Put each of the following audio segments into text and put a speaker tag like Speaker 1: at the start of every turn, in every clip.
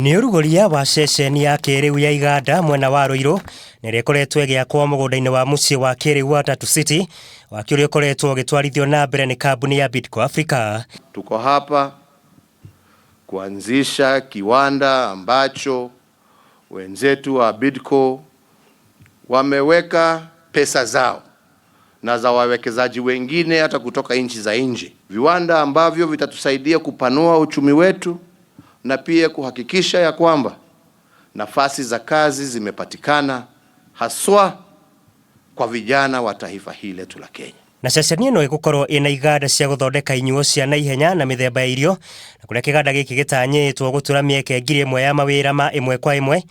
Speaker 1: Nĩ ũrugũria wa ceceni ya kĩrĩu ya iganda mwena wa Ruiru na ĩrĩa ĩkoretwo ĩgĩakwo mũgũnda-inĩ wa mũciĩ wa kĩrĩu wa Tatu City, waki ũrĩa ũkoretwo ũgĩtwarithio na mbere nĩ kambuni ya Bidco Africa.
Speaker 2: Tuko hapa kuanzisha kiwanda ambacho wenzetu wa Bidco wameweka pesa zao na za wawekezaji wengine hata kutoka nchi za nje, viwanda ambavyo vitatusaidia kupanua uchumi wetu na pia kuhakikisha ya kwamba nafasi za kazi zimepatikana haswa kwa vijana wa taifa hili letu la Kenya.
Speaker 1: Na ceceni ĩno ĩgũkorwo ĩna iganda cia gũthondeka inyuo cia naihenya na mĩthemba ya irio, na kũrĩa kĩganda gĩkĩ gĩtanyĩtwo gũtura mĩeke 1000 ya mawĩra ma ĩmwe kwa ĩmwe,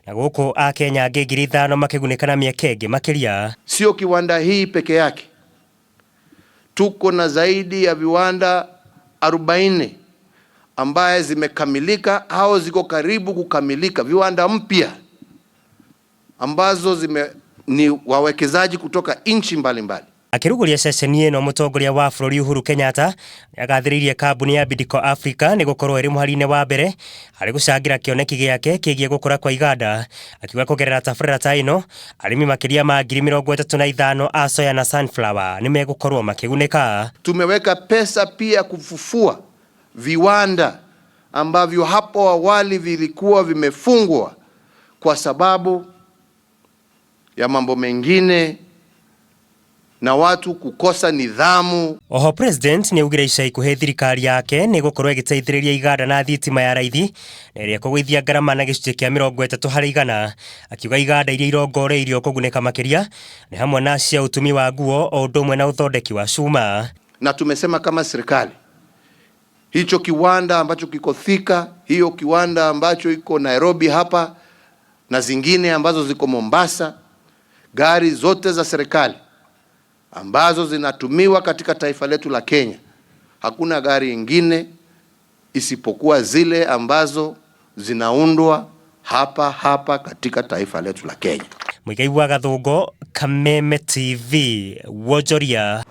Speaker 1: na gũkũ Akenya angĩ 5000 makĩgunĩka na mĩeke ĩngĩ makĩria.
Speaker 2: Sio kiwanda hii peke yake, tuko na zaidi ya viwanda 40 ambaye zimekamilika au ziko karibu kukamilika, viwanda mpya ambazo zime ni wawekezaji kutoka nchi mbalimbali.
Speaker 1: Akĩrugũria ceceni ĩno, mũtongoria wa bũrũri Uhuru Kenyatta nĩagathĩrĩirie kambuni ya Bidco Africa nĩ gũkorwo ĩrĩ mũhari-inĩ wa mbere harĩ gũcangĩra kĩoneki gĩake kĩgiĩ gũkũra kwa iganda, akiuga kũgerera tabarĩra ta ĩno arĩmi makĩria ma 35,000 a soya na sunflower nĩ megũkorwo makĩgunĩka.
Speaker 2: Tumeweka pesa pia kufufua viwanda ambavyo hapo awali vilikuwa vimefungwa kwa sababu ya mambo mengine na watu kukosa nidhamu.
Speaker 1: Oho President nĩ augire ica ikuhĩ thirikari yake nĩ ĩgũkorwo ĩgĩteithĩrĩria iganda na thitima ya raithi na ĩrĩa ĩkũgũithia ngarama na gĩcunjĩ kĩa 30%, akiuga iganda iria irongoreirio kũgunĩka makĩria nĩ hamwe na cia ũtumi wa nguo o ũndũ ũmwe na ũthondeki wa cuma.
Speaker 2: Na tumesema kama serikali hicho kiwanda ambacho kiko Thika, hiyo kiwanda ambacho iko Nairobi hapa na zingine ambazo ziko Mombasa, gari zote za serikali ambazo zinatumiwa katika taifa letu la Kenya, hakuna gari ingine isipokuwa zile ambazo zinaundwa hapa hapa katika taifa letu la Kenya.
Speaker 1: Muigai wa Gathungo, Kameme TV, Wonjoria.